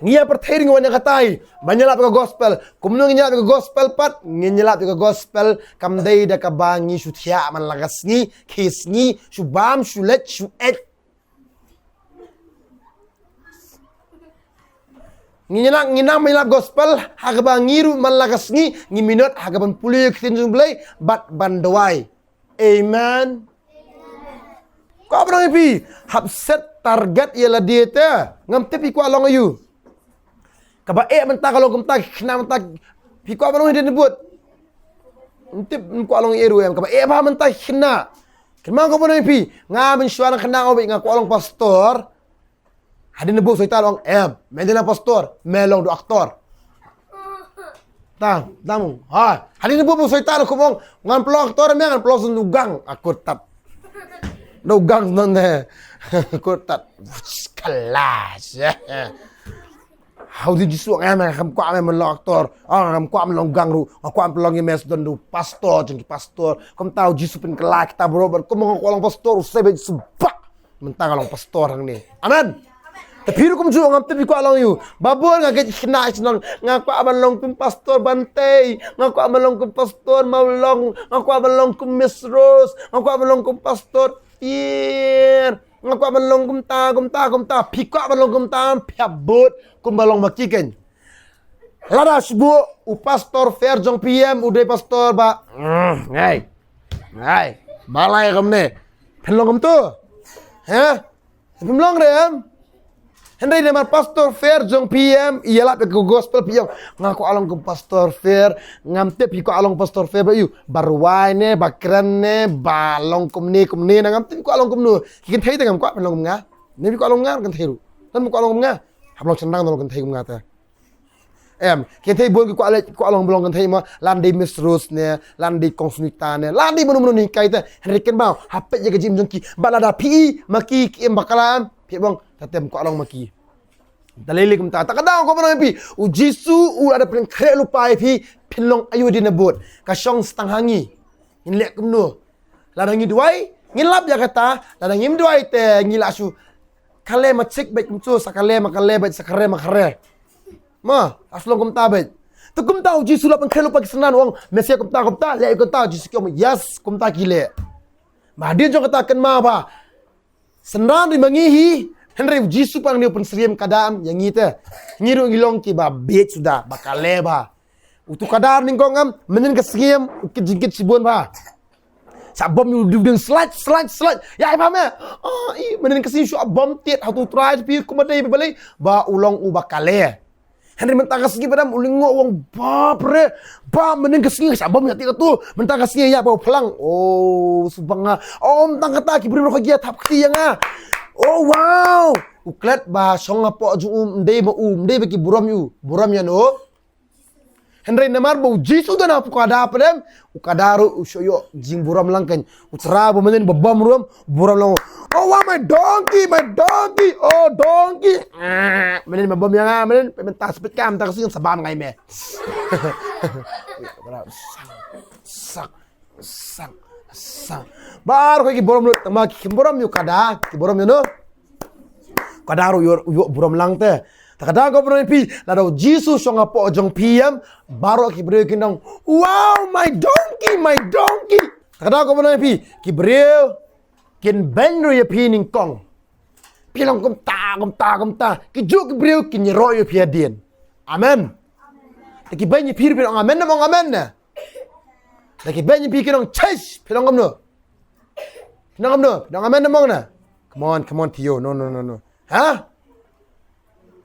Ngi ïa pyrthei ngi wan ïa katai ban ïalap ïa ka gospel. Kumno ngin ïalap ïa ka gospel pat? Ngin ïalap ïa ka gospel kam dei da kaba ngi shu thiah man la ka sngi, ki sngi, shu bam, shu leit, shu et. Ngi nang, ngi nang ban ïalap gospel ha kaba ngi ruh man la ka sngi ngi minot ha kaban pule ïa ka ktien jong u Blei bad ban duwai. Amen. Kwah ban ong ïa phi, hap set target ïa lade te. Ngam tip phi kwah long aïu. Kaba eh mynta ka long kumta, ki khynnah mynta, phi kwah ban ong hadien ba bud? Ngam tip, ngam kwah long ïa ruh em. Kaba eh bha mynta ki khynnah. Kynmaw kwah ban ong ïa phi, nga mynshuwa nga khynnah, nga kwah long pastor. Hadien ba bud soitan ong, em, men dei na pastor, me long du actor. Tang, tang, ha, hadien ba bud soitan ong, ngan pynlong actor me, ngan pynlong shen u gang, aku tat. Du gang shen ne, aku tat. Kelas. Hau di Jisu ong, em, ngam kwah me men long actor. Ah, ngam kwah men long gang ruh, ngam kwah pynlong ïa me shen du pastor, jong ki pastor. Kumta u Jisu pynkylla kita baroh, bad kumno nga kwah long pastor, u Jisu bad sebak. Mynta nga long pastor hangne. Amen. Te phi ruh kumjuh, ngam tip phi kwah long aïu. Babun nga kit khynnah shnong, nga kwah ban long kum pastor Bantei, nga kwah ban long kum pastor Mawlong, nga kwah ban long kum Miss Rose, nga kwah ban long kum pastor Tier, nga kwah ban long kumta, kumta, kumta. Phi kwah ban long kumta, phi hap bud kumba long ma ki keiñ. Lada shu buh u pastor Fer jong phi em, u dei pastor ba, mm, ngai, ngai, balei kumne? Phin long kumtu? Heh? Phim long re em? Hynrei namar pastor Fer jong phi em, ïalap ïa ka gospel, phi ong, nga kwah long kum pastor Fer. Ngam tip phi kwah long pastor Fer ba aïu, ba rwai ne, ba kren ne, ba long kumne kumne, na ngam tip phi kwah long kumno. Ki kynthei te ngam kwah phin long kum nga. Ne phi kwah long kum nga, kynthei ruh. Lada kwah long kum nga, hap long shynrang, long kynthei kum nga te. Em, kynthei bun ki kwah leh, kwah long, long kynthei ma, lada dei Miss Rose ne, lada dei Kong Sunita ne, lada dei mano mano ne, hikai te, hynrei kynmaw, ha peit ïa ka jingim jong ki, bad lada phi i ma ki, ki im bakla, phi ong, ta te ym kwah long ma ki. Ta lei lei kumta, ta ka daw ko ba nang phi, u Jisu u la da pynkhreh lypa ïa phi, phin long aïu hadien ba bud, ka shong sa tang ha ngi. Ngin leh kumno? Lada ngi duwai, ngin lap ïa kata, lada ngim duwai te ngi la shu kale ma chik bad kumto, sa kale ma kale bad sa kare ma kare. Ma, sa long kumta bad. Te kumta u Jisu la pynkhreh lypa ki synran, u ong, Messia kumta, kumta, leh kumta, u Jisu ki ong, yes, kumta ki leh. Ma hadien jong kata kynmaw ba synran ri ma ngi hi, hynrei u Jisu pat hangne u pynsyriem ka da em ïa ngi te. Ngi ruh ngi long kiba bieit suda, ba kale bha. Utu ka da nyngkong em, mynnin ka sngi em, u kit jingkit shibun bha. Sa bom ïa u ding, slide, slide, slide. Ïa i bha me. Ah, i, mynnin ka sngi shu bom tied, ha utu u Trai phi kumba dei balei. Ba u long uba kale. Hynrei mynta ka sngi pat em, u lyngngoh, u ong, bapre, ba mynnin ka sngi ka shah bom ïa ti katu, mynta ka sngi ïa ba u phlang. Oh, subang nga. Oh, mynta kata ki briew ruh ki ïa thap kti ïa nga. Oh, wow. U klet ba shong hapoh jong u, ym dei ma u, ym dei ba ki burom ïa u. Burom ïano? Hynrei namar ba u Jisu u don hapoh ka da pat em, u ka da ruh u shu ïoh jingburom lang keiñ. U Trai ba mynnin ba bom ruh em, burom lang. Oh, wow, my donkey, my donkey, oh, donkey. Ah, mynnin ba bom ïa nga, mynnin, mynta spit kam, ta ka sing sa bam ngai me. Sak, sak, sak. Baroh ki burom lut, tang ba ki burom ïa u ka da, ki burom ïano? Ka da ruh u ïoh, u ïoh burom lang te. Ta ka da ko burom ïa phi, lada u Jisu shong hapoh jong phi em, baroh ki briew kin ong, wow, my donkey, my donkey. Ta ka da ko burom ïa phi, ki briew kin beiñ ruh ïa phi nyngkong. Phi long kumta, kumta, kumta. Ki juh ki briew kin ïaroh ïa phi hadien. Amen. Da ki beiñ ïa phi ruh phin ong amen, ym ong amen ne? Da ki beiñ ïa phi kin ong, chesh, phin ong kumno? Phin ong kumno? Phin ong amen ne ym ong ne? Come on, come on, Theo. No, no, no, no. Ha?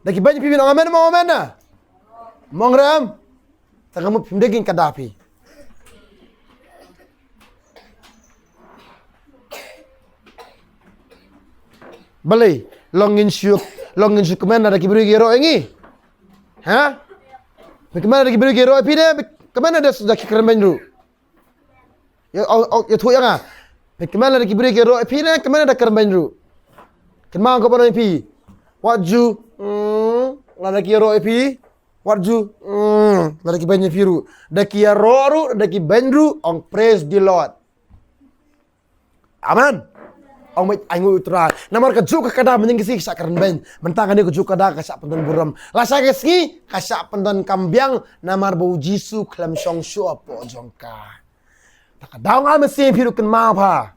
Da ki beiñ ïa phi phin ong amen ne ym ong amen ne? Ym ong re em? Ta ka mut phim dei kin ka da phi. Balei, long ngin shu, long ngin shu kmen da ki briew ki ïaroh ïa ngi? Ha? Phi kmen da ki briew ki ïaroh ïa phi ne, kmen da, da ki kren beiñ ruh. Ïa, au, au, ïathuh ïa nga. Phi kmen da ki briew ki ïaroh ïa phi ne, kmen da kren beiñ ruh. Kynmaw ko ba ong ïa phi. Wat ju, mm, lada ki ïaroh ïa phi. Wat ju, mm, lada ki beiñ ïa phi ruh. Da ki ïaroh ruh, da ki beiñ ruh, ong praise the Lord. Amen. Ong beit, ainguh ïa u Trai. Namar ka juh ka da mynnin ka sngi ka shah kren beiñ. Mynta kane ka juh ka da ka shah pyndon burom. Lashai ka sngi ka shah pyndon kam biang. Namar ba u Jisu khlem shong shuh hapoh jong ka. Ta ka daw nga mynsiem phi ruh kynmaw bha.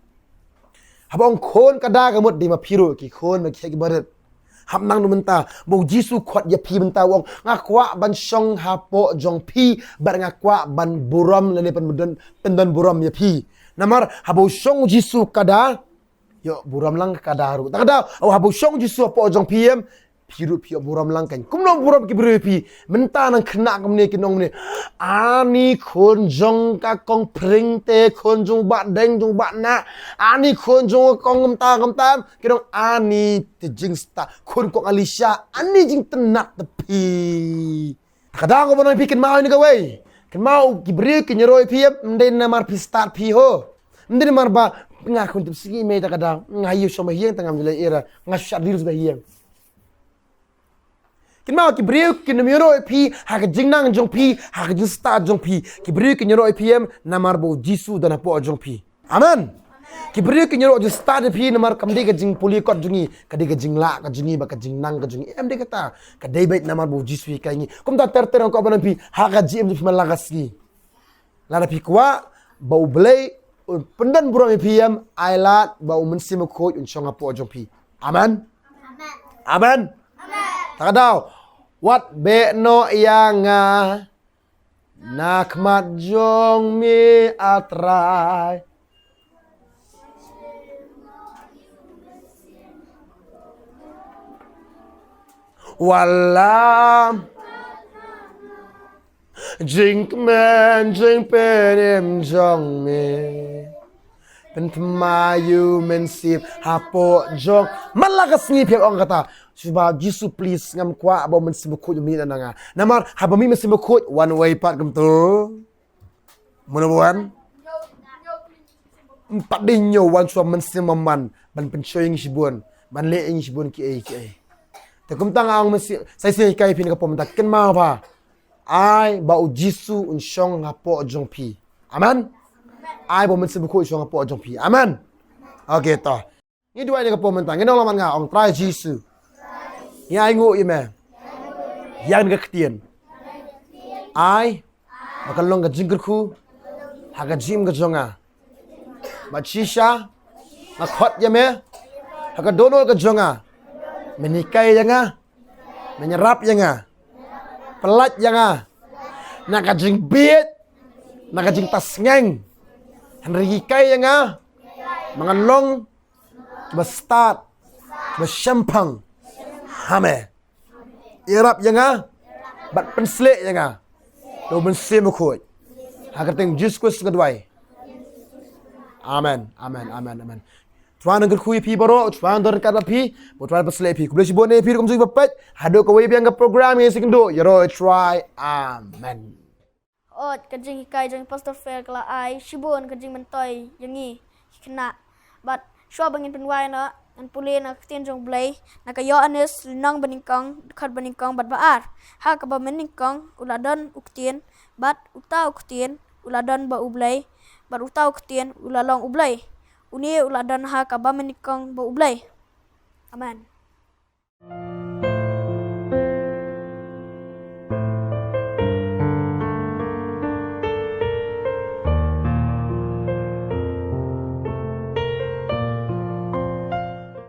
Haba ong khun ka da ka mut dei ma phi ruh ki khun ba ki heh ki barit. Hap nang nu mynta, ba u Jisu khot ïa phi mynta u ong, nga kwah ban shong hapoh jong phi, bad nga kwah ban burom lane pyndon, pyndon burom ïa phi. Namar haba u shong u Jisu ka da, ïoh burom lang ka da ruh. Ta ka da, haba u shong u Jisu hapoh jong phi em, phi ruh phi ïoh burom lang keiñ. Kumno burom ki briew ïa phi? Mynta nang khynnah kumne kin ong kumne, ani khun jong ka kong Pring te, khun jong u Bah Deng jong u Bah Nah. Ani khun jong ka kong kumta kumta. Ki ong ani te jingstad, khun kong Alisha, ani jingtynnat te phi. Ka da ko ba ong phi kynmaw ïa kawei. Kynmaw ki briew kin ïaroh ïa phi em, ym dei namar phi stad phi ho. Ym dei namar ba nga khun tip sngi mei ta ka da. Nga ïoh shong ba hiang ta ngam ju leh era. Nga shu shad reels ba hiang. Kynmaw ki briew kin ym ïaroh ïa phi ha ka jingnang jong phi, ha ka jingstad jong phi. Ki briew kin ïaroh ïa phi em namar ba u Jisu u don hapoh jong phi. Amen. Ki briew kin ïaroh ju stad ïa phi namar kam dei ka jingpule kot jong ngi, ka dei ka jinglah ka jong ngi bad ka jingnang ka jong ngi. Em dei kata, ka dei beit namar ba u Jisu u hikai ngi. Kumta ter ter nga kwah ban ong ïa phi, ha ka jingim jong phi man la ka sngi, lada phi kwah ba U Blei un pyndon burom ïa phi, em, ai lad ba U Mynsiem Bakhuid un shong hapoh jong phi. Amen. Amen. Amen. Ta ka daw. Wat beh noh ïa nga na khmat jong me, A Trai. Wat lam jingkmen jingpynim jong me, pynthymmai ïa U Mynsiem hapoh jong. Man la ka sngi phi ong kata, shu ba, Jisu, please, ngam kwah ba U Mynsiem Bakhuid un mih na nga. Namar haba mih U Mynsiem Bakhuid, wan wei pat kumto. Mano ba wan? Em pat dei ñiew, wan shuwa Mynsiem Bymman ban pynshoi ïa ngi shibun, ban leh ïa ngi shibun kiei kiei. Te kumta nga ong, Mynsiem, sa shisien hikai ïa phi na ka por mynta, kynmaw ba ai ba U Jisu un shong hapoh jong phi. Amen. Ai ba U Mynsiem Bakhuid un shong hapoh jong phi. Amen. Okay, to. Ngi duwai na ka por mynta, ngin ong lang bad nga, ong, Trai Jisu, ngi ainguh ïa me ïa kane ka ktien. Ai ba kan long ka jingkyrkhu ha ka jingim ka jong nga. Bad shisha nga khot ïa me ha ka dohnud ka jong nga. Men hikai ïa nga, men ïarap ïa nga, pyllait ïa nga na ka jingbieit, na ka jingtasngeng. Hynrei hikai ïa nga ba ngan long kiba stad, kiba shemphang ha me. Ïarap ïa nga bad pynshlei ïa nga da U Mynsiem Bakhuid. Ha ka kyrteng Jisu Khrist nga duwai. Amen, amen, amen, amen. Trai un kyrkhu ïa phi baroh, Trai un don ryngkat bad phi, bad Trai un pynshlei ïa phi. Khublei shibun ïa phi ruh kumjuh ba peit. Haduh kawei biang ka program, ïa sngewbha ïaroh ïa U Trai. Amen. Ot, ka jinghikai jong Pastor Phil ka la ai shibun ka jingmyntoi ïa ngi ki khynnah. Bad shuwa ba ngin pynwai noh, ngan pule na ka ktien jong U Blei, na ka Ïoannis lynnong banyngkong, dkhot banyngkong bad ba ar. Ha kaba mynnyngkong u la don u Ktien, bad uta u Ktien u la don bad U Blei, bad uta u Ktien u la long U Blei. Une u la don ha kaba mynnyngkong bad U Blei. Amen.